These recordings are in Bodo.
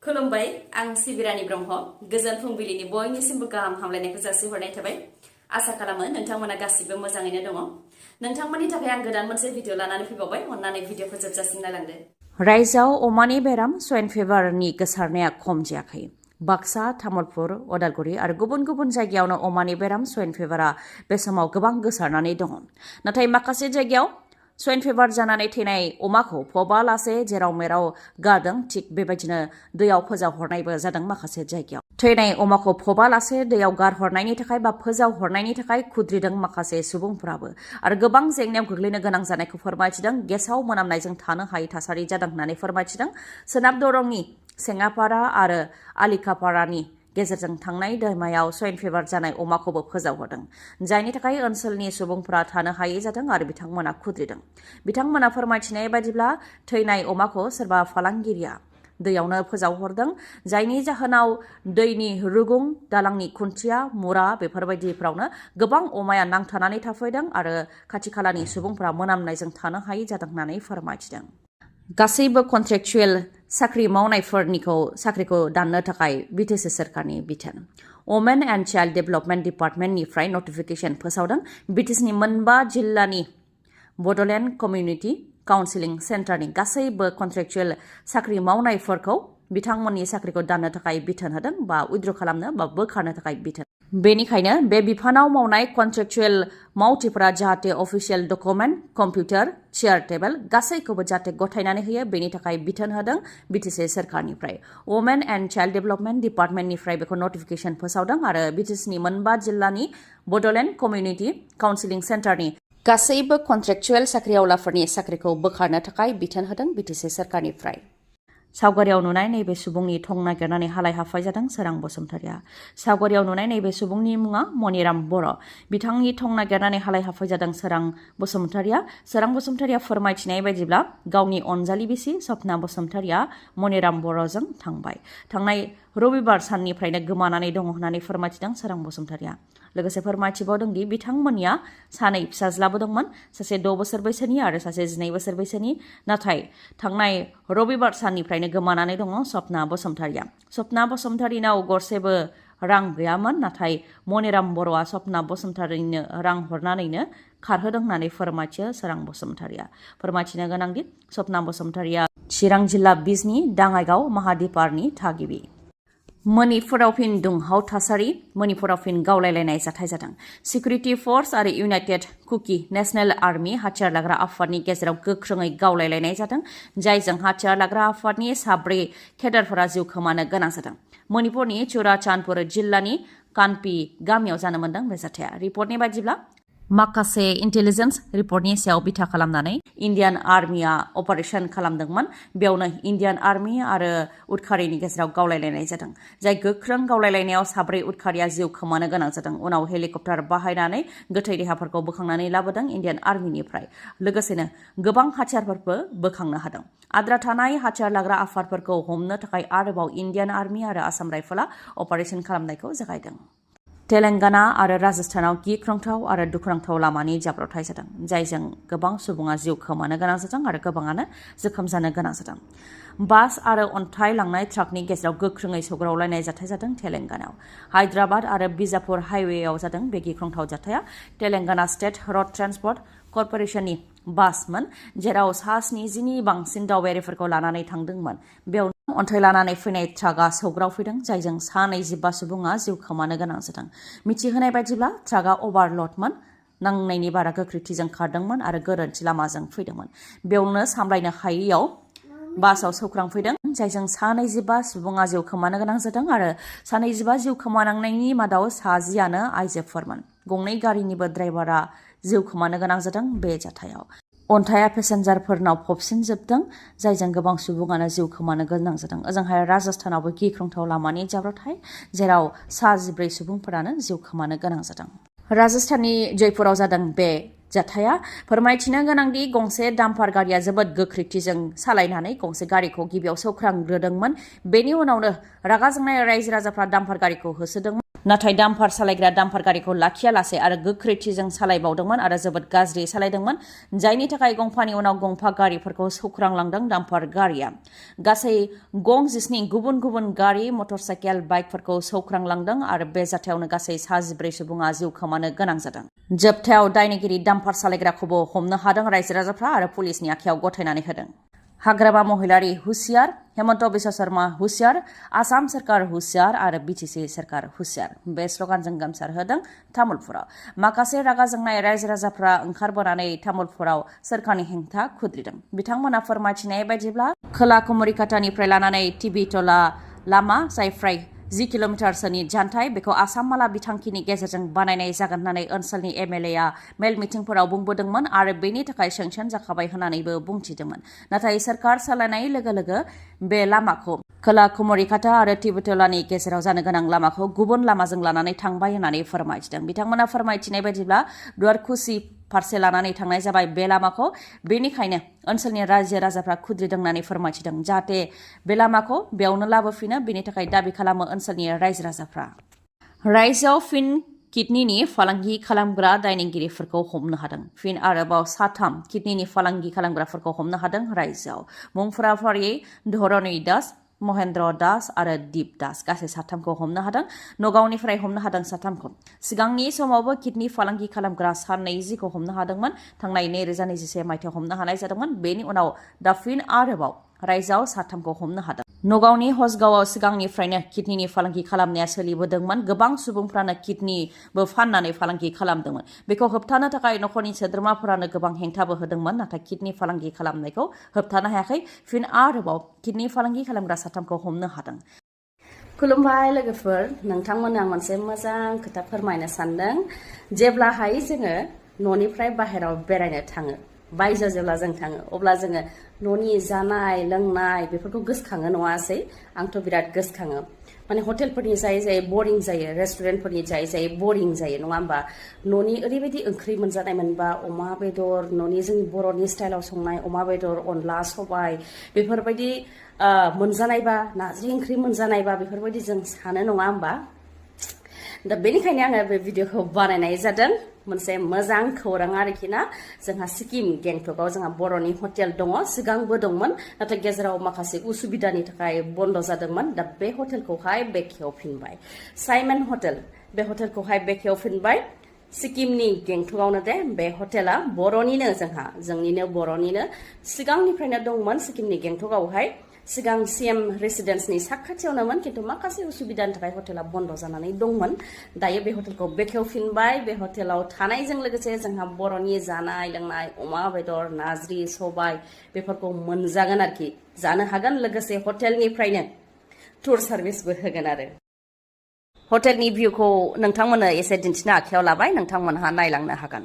खुलुमबाय आं सिबिरानि ब्रह्म गोजोन फुंबिलिनि बयनिसिमबो गाहाम हामलायनायखौ जासिहरनाय थाबाय आसा खालामो नोंथांमोना गासिबो मोजाङैनो दङ नोंथांमोननि थाखाय आं गोदान मोनसे भिडिअ लानानै फैबावबाय अन्नानै भिडिअखौ जोबजासिम नायलांदो रायजोआव अमानि बेराम स्वाइन फिभारनि गोसारनाया खम जायाखै बाक्सा तामुलपुर उदालगुरि आरो गुबुन गुबुन जायगायावनो अमानि बेराम स्वाइन फिभारा बे समाव गोबां गोसारनानै दङ नाथाय माखासे जायगायाव स्वाइन फिभार जानानै थैनाय अमाखौ फबालासे जेराव मेराव गारदों थिक बेबायदिनो दैयाव फोजावहरनायबो जादों माखासे जायगायाव थैनाय अमाखौ फबालासे दैयाव गारहरनायनि थाखाय बा फोजावहरनायनि थाखाय खुद्रिदों माखासे सुबुंफोराबो आरो गोबां जेंनायाव गोग्लैनो गोनां जानायखौ फोरमायथिदों गेसाव मोनामनायजों थानो हायै थासारि जादों होननानै फोरमायथिदों सोनाब दरंनि सेङापारा आरो आलिकापारानि गेजेरजों थांनाय दैमायाव स्वाइन फिभार जानाय अमाखौबो फोजावहरदों जायनि थाखाय ओनसोलनि सुबुंफोरा थानो हायै जादों आरो बिथांमोना खुद्रिदों बिथांमोना फोरमायथिनाय बायदिब्ला थैनाय अमाखौ सोरबा फालांगिरिया दैयावनो फोजावहरदों जायनि जाहोनाव दैनि रुगुं दालांनि खुन्थिया मुरा बेफोरबायदिफ्रावनो गोबां अमाया नांथानानै थाफैदों आरो खाथि खालानि सुबुंफोरा मोनामनायजों थानो हायै जादों होननानै फोरमायथिदों गासैबो कन्ट्रेक्चुएल साख्रि मावनायफोरनिखौ साख्रिखौ दाननो थाखाय BTC सोरखारनि बिथोन वुमेन एन्ड चाइल्ड डेभेलपमेन्ट डिपार्टमेन्टनिफ्राय नटिफिकेशन फोसावदों BTCनि मोनबा जिल्लानि बड'लेण्ड कमिउनिटि काउन्सिलिं सेन्टारनि गासैबो कन्ट्रेक्चुएल साख्रि मावनायफोरखौ बिथांमोननि साख्रिखौ दाननो थाखाय बिथोन होदों बा उइथड्र खालामनो बा बोखारनो थाखाय बिथोन बेनिखायनो बे बिफानाव मावनाय कन्ट्रेक्चुएल मावथिफोरा जाहाथे अफिसियेल डकुमेन्ट कम्पिउटार चेयार टेबोल गासैखौबो जाहाथे गथायनानै होयो बेनि थाखाय बिथोन होदों BTC सोरखारनिफ्राय वुमेन एन्ड चाइल्ड डेभेलपमेन्ट डिपार्टमेन्टनिफ्राय बेखौ नटिफिकेशन फोसावदों आरो BTCनि मोनबा जिल्लानि बड'लेण्ड कमिउनिटि काउन्सिलिं सेन्टारनि गासैबो कन्ट्रेक्चुएल साख्रिआवलाफोरनि साख्रिखौ बोखारनो थाखाय बिथोन होदों BTC सोरखारनिफ्राय सावगारियाव नुनाय नैबे सुबुंनि थं नागिरनानै हालाय हाफाय जादों सोरां बसुमतारिया सावगारियाव नुनाय नैबे सुबुंनि मुङा मनिराम बर' बिथांनि थं नागिरनानै हालाय हाफाय जादों सोरां बसुमतारिया फोरमायथिनाय बायदिब्ला गावनि अनजालि बिसि सपना बसुमतारिया मनिराम बर'जों थांनाय रबिबार साननिफ्रायनो गोमानानै दङ होननानै फोरमायथिदों सोरां बसुमतारिया लोगोसे फोरमायथिबावदोंदि बिथांमोननिया सानै फिसाज्लाबो दंमोन सासे 6 बोसोर बैसोनि आरो सासे 12 बोसोर बैसोनि नाथाय थांनाय रबिबार साननिफ्रायनो गोमानानै दङ सपना बसुमतारिनाव गरसेबो रां गैयामोन नाथाय मनिराम बर'आ सपना बसुमतारिनो रां हरनानैनो खारहोदों होननानै फोरमायथियो सोरां बसुमतारिया फोरमायथिनो गोनांदि सपना बसुमतारिया चिरां जिल्ला बिजनि दाङाइगाव माहादिपारनि थागिबि मणिपुराव फिन दुंहाव थासारि मणिपुराव फिन गावलायलायनाय जाथाय जादों सिकिउरिटि फर्स आरो इउनाइटेड कुकी नेशनेल आर्मी हाथियार लाग्रा आफादनि गेजेराव गोख्रोङै गावलायलायनाय जादों जायजों हाथियार लाग्रा आफादनि 4 केडारफोरा जिउ खोमानो गोनां जादों मणिपुरनि चुराचान्दपुर जिल्लानि कानपि गामियाव जानो मोन्दों बे जाथाया रिपर्टनि बायदिब्ला माखासे इन्टेलिजेन्स रिपर्टनि सायाव बिथा खालामनानै इन्डियान आर्मिया अपारेशन खालामदोंमोन बेयावनो इन्डियान आर्मि आरो उदखारिनि गेजेराव गावलायलायनाय जादों जाय गोख्रों गावलायलायनायाव 4 उदखारिया जिउ खोमानो गोनां जादों उनाव हेलिकप्टार बाहायनानै गोथै देहाफोरखौ बोखांनानै लाबोदों इन्डियान आर्मिनिफ्राय लोगोसेनो गोबां हाथियारफोरबो बोखांनो हादों आद्रा थानाय हाथियार लाग्रा आफादफोरखौ हमनो थाखाय आरोबाव इन्डियान आर्मि आरो आसाम राइफला अपारेशन खालामनायखौ जागायदों तेलेंगाना आरो राजस्थानाव गिख्रंथाव आरो दुखुनांथाव लामानि जाब्रबथाय जादों जायजों गोबां सुबुङा जिउ खोमानो गोनां जादों आरो गोबाङानो जोखोम जानो गोनां जादों बास आरो अन्थाइ लांनाय ट्राकनि गेजेराव गोख्रोङै सौग्रावलायनाय जाथाय जादों तेलेंगानायाव हायद्राबाद आरो बिजापुर हाइवेआव जादों बे गिख्रंथाव जाथाया तेलेंगाना स्टेट रड ट्रान्सपर्ट कर्परेशननि बासमोन जेराव सा 70नि बांसिन दावबायारिफोरखौ लानानै थांदोंमोन बेयाव अन्थाइ लानानै फैनाय ट्राकआ सौग्रावफैदों जायजों सा 25 सुबुङा जिउ खोमानो गोनां जादों मिथिहोनाय बायदिब्ला ट्राकआ अभारल'डमोन नांनायनि बारा गोख्रैथिजों खारदोंमोन आरो गोरोन्थि लामाजों फैदोंमोन बेयावनो सामलायनो हायैयाव बासाव सौख्रांफैदों जायजों सा 25 सुबुङा जिउ खोमानो गोनां जादों आरो सा 25 जिउ खोमानांनायनि मादाव 60आनो आइजोफोरमोन गंनै गारिनिबो ड्राइभारा जिउ खोमानो गोनां जादों बे जाथायाव अन्थाइया पेसेन्जारफोरनाव फबसिनजोबदों जायजों गोबां सुबुङानो जिउ खोमानो गोनां जादों ओजोंहाय राजस्थानावबो गिख्रंथाव लामानि जाब्रबथाय जेराव 14 सुबुंफोरानो जिउ खोमानो गोनां जादों राजस्थाननि जयपुराव जादों बे जाथाया फोरमायथिनो गोनांदि गंसे डाम्पार गारिया जोबोद गोख्रैथिजों सालायनानै गंसे गारिखौ गिबियाव सौख्रांग्रोदोंमोन बेनि उनावनो रागा जोंनाय रायजो राजाफ्रा डाम्पार गारिखौ होसोदोंमोन नाथाय डाम्पार सालायग्रा डाम्पार गारिखौ लाखियालासे आरो गोख्रैथिजों सालायबावदोंमोन आरो जोबोद गाज्रि सालायदोंमोन, जायनि थाखाय गंफानि उनाव गंफा गारिफोरखौ सौख्रांलांदों डाम्पार गारिया। गासै गं 17 गुबुन गुबुन गारि, मटरसाइकेल, बाइकफोरखौ सौख्रांलांदों आरो बे जाथायावनो गासै 14 सुबुङा जिउ खोमानो गोनां जादों। जोबथायाव दायनिगिरि डाम्पार सालायग्राखौबो हमनो हादों रायजो राजाफ्रा आरो पुलिसनि आखायाव गथायनानै होदों। हाग्रामा महिलारि हुसियार, हेमन्त बिश्व शर्मा हुसियार, आसाम सरकार हुसियार आरो BTC सरकार हुसियार बे स्लगानजों गोमसार होदों तामुलपुराव। माखासे रागा जोंनाय रायजो राजाफ्रा ओंखारबोनानै तामुलपुराव सोरखारनि हेंथा खुद्रिदों। बिथांमोना फोरमायथिनाय बायदिब्ला खोला कुमरिकाटानिफ्राय लानानै टिबिटला लामा, जाय फ्राय 10 किल'मिटारसोनि जानथाय, बेखौ आसाम-माला बिथांखिनि गेजेरजों बानायनाय जागोन होननानै ओनसोलनि MLA मेल मिटिंफोराव बुंबोदोंमोन आरो बेनि थाखाय सेंसन जाखाबाय होननानैबो बुंथिदोंमोन। नाथाय सोरखार सोलायनाय लोगो लोगो बे लामाखौ खोला कुमरिकाटा आरो टिबिटलानि गेजेराव जानो गोनां लामाखौ गुबुन लामाजों लानानै थांबाय होननानै फोरमायथिदों। बिथांमोना फोरमायथिनाय बायदिब्ला दुवारकुसि फारसे लानानै थांनाय जाबाय बे लामाखौ, बेनिखायनो ओनसोलनि रायजो राजाफ्रा खुद्रिदों होननानै फोरमायथिदों। जाहाथे बे लामाखौ बेयावनो लाबोफिनो, बेनि थाखाय दाबि खालामो ओनसोलनि रायजो राजाफ्रा। रायजोआव फिन किडनिनि फालांगि खालामग्रा दायनिगिरिफोरखौ हमनो हादों। फिन आरोबाव 3 किडनिनि फालांगि खालामग्राफोरखौ हमनो हादों रायजोआव। मुंफोरा फारियै धरणी दास, महेन्द्र दास आरो दीप दास, गासै 3खौ हमनो हादों। नगावनिफ्राय हमनो हादों 3खौ। सिगांनि समावबो किडनि फालांगि खालामग्रा 20खौ हमनो हादोंमोन। थांनाय 2021 मायथाइयाव हमनो हानाय जादोंमोन। बेनि उनाव दा फिन आरोबाव रायजोआव 3खौ हमनो हादों। नगावनि हसगावआव सिगांनिफ्रायनो किडनिनि फालांगि खालामनाया सोलिबोदोंमोन। गोबां सुबुंफ्रानो किडनिबो फाननानै फालांगि खालामदोंमोन। बेखौ होबथानो थाखाय नखरनि सोद्रोमाफोरानो गोबां हेंथाबो होदोंमोन, नाथाय किडनि फालांगि खालामनायखौ होबथानो हायाखै। फिन आरोबाव किडनि फालांगि खालामग्रा 3खौ हमनो हादों। खुलुमबाय लोगोफोर, नोंथांमोननो आं मोनसे मोजां खोथा फोरमायनो सानदों। जेब्लाहाय जोङो न'निफ्राय बाहेरायाव बेरायनो थाङो, बायजोआव जेब्ला जों थाङो, अब्ला जोङो न'नि जानाय लोंनाय बेफोरखौ गोसोखाङो नङासै? आंथ' बिराद गोसोखाङो। माने हटेलफोरनि जायै जायै बरिं जायो, रेस्टुरेन्टफोरनि जायै जायै बरिं जायो, नङा होमबा? न'नि ओरैबायदि ओंख्रि मोनजानाय मोनबा, अमा बेदर, न'नि जोंनि बर'नि स्टाइलाव संनाय अमा बेदर, अनला, सबाय, बेफोरबायदि मोनजानायबा, नारजि ओंख्रि मोनजानायबा, बेफोरबायदि जों सानो, नङा होमबा? दा बेनिखायनो आङो बे भिडिअखौ बानायनाय जादों। मोनसे मोजां खौरां आरोखि ना। जोंहा सिक्किम गेंटकआव जोंहा बर'नि हटेल दङ, सिगांबो दंमोन, नाथाय गेजेराव माखासे उसुबिदानि थाखाय बन्द जादोंमोन। दा बे हटेलखौहाय बेखेवफिनबाय, साइमन हटेल, बे हटेलखौहाय बेखेवफिनबाय सिक्किमनि गेंटकआवनो। दे बे हटेला बर'निनो, जोंनिनो बर'निनो, सिगांनिफ्रायनो दंमोन सिक्किमनि गेंटकआवहाय। सिगां CM रेसिडेन्सनि साखाथियावनोमोन, खिन्थु माखासे उसुबिदानि थाखाय हटेला बन्द जानानै दंमोन। दायो बे हटेलखौ बेखेवफिनबाय। बे हटेलाव थानायजों लोगोसे जोंहा बर'नि जानाय लोंनाय, अमा बेदर, नारजि, सबाय, बेफोरखौ मोनजागोन आरोखि, जानो हागोन। लोगोसे हटेलनिफ्रायनो टुर सार्भिसबो होगोन आरो। हटेलनि भिउखौ नोंथांमोननो एसे दिन्थिनो आखायाव लाबाय, नोंथांमोनहा नायलांनो हागोन।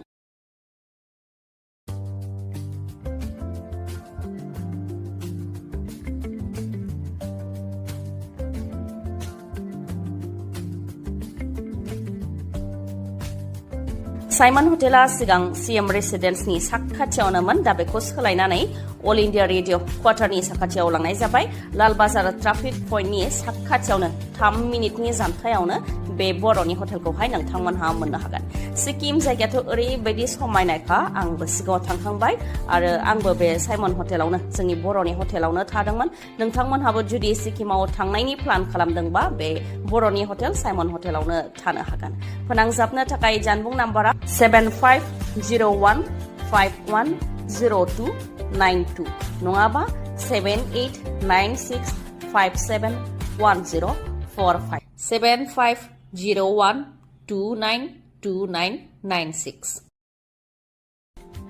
साइमन हटेला सिगां CM रेसिडेन्सनि साखाथियावनोमोन। दा बेखौ सोलायनानै अल इन्डिया रेडिअ क्वार्टारनि साखाथियाव लांनाय जाबाय। लाल बाजार ट्राफिक पइन्टनि साखाथियावनो 3 मिनिटनि जानथायावनो बे बर'नि हटेलखौहाय नोंथांमोनहा मोननो हागोन। सिक्किम जायगायाथ' ओरैबायदि समायनायखा, आंबो सिगाङाव थांखांबाय आरो आंबो बे साइमन हटेलावनो, जोंनि बर'नि हटेलावनो थादोंमोन। नोंथांमोनहाबो जुदि सिक्किमाव थांनायनि प्लान खालामदोंबा बे बर'नि हटेल साइमन हटेलावनो थानो हागोन। फोनांजाबनो थाखाय जानबुं नाम्बारा 7501510292 नङाबा 7896571045 7501292996।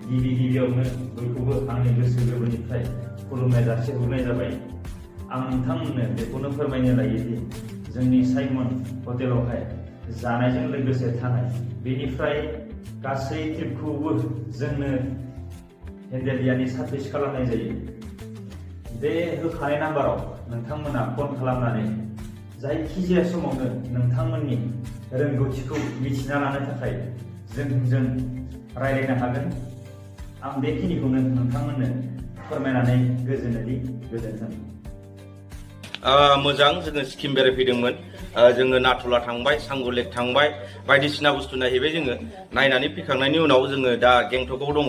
गिबियावनो बयखौबो आंनि गोसो गोरबोनिफ्राय खुलुमनाय जासिहरनाय जाबाय। आं नोंथांमोननो बेखौनो फोरमायनो लायो दि जोंनि साइमन हटेलावहाय जानायजों लोगोसे थानाय, बेनिफ्राय गासै ट्रिपखौबो जोंनो हेन्डेलियानि सार्भिस खालामनाय जायो। बे होखानाय नाम्बाराव नोंथांमोना फन खालामनानै जायखिजाया समावनो नोंथांमोननि रोंगौथिखौ मिथिना लानो थाखाय जोंजों रायज्लायनो हागोन। आं बेखिनिखौनो नोंथांमोननो फोरमायनानै गोजोनोदि गोजोन्थों। मोजां जोङो सिक्किम बेरायफैदोंमोन जोङो नाथुला थांबाय सांगु लेक थांबाय बायदिसिना बुस्थु नायहैबाय जोङो नायनानै फैखांनायनि उनाव जोङो दा गेंटकआव दङ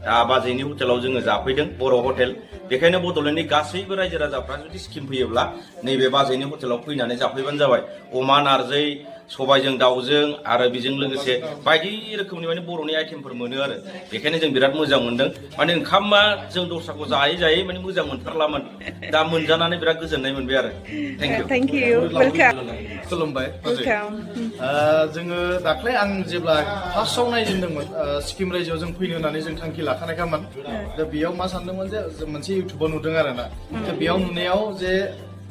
दा बाजैनि हटेलाव जोङो जाफैदों बर' हटेल बेखायनो बड'लेण्डनि गासैबो रायजो राजाफ्रा जुदि सिक्किम फैयोब्ला नैबे बाजैनि हटेलाव फैनानै जाफैबानो जाबाय अमा नारजै सबायजों दाउजों आरो बेजों लोगोसे बायदि रोखोमनि माने बर'नि आइटेमफोर मोनो आरो बेखायनो जों बिराद मोजां मोनदों माने ओंखामा जों दस्राखौ जायै जायै माने मोजां मोनथारलामोन दा मोनजानानै बिराद गोजोननाय मोनबाय आरो थेंक इउ वेलकाम खुलुमबाय जोङो दाख्लै आं जेब्ला फार्स्टआव नायजेनदोंमोन सिक्किम रायजोआव जों फैनो होननानै जों थांखि लाखानायखामोन दा बेयाव मा सानदोंमोन जे मोनसे इउटुबाव नुदों आरो ना दा बेयाव नुनायाव जे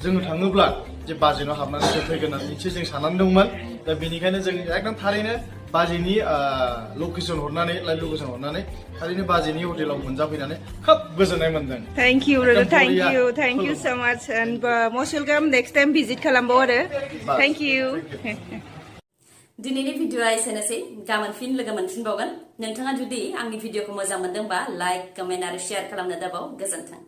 जोङो थाङोब्ला जे बाजेनाव हाबनानै जों फैगोन होननानै जों साननानै दंमोन दा बेनिखायनो जों एकदम थारैनो बाजेनि लकेसन हरनानै लाइभ लकेसन हरनानै थारैनो बाजेनि हटेलाव मोनजाफैनानै खोब गोजोननाय मोनदों thank you brother thank you so much and must welcome next time visit खालामबाव आरो थेंक इउ दिनैनि भिडिअआ एसेनोसै गाबोन फिन लोगो मोनफिनबावगोन नोंथाङा जुदि आंनि भिडिअखौ मोजां मोनदोंबा लाइक कमेन्ट आरो शेयार खालामनो दाबाव गोजोन्थों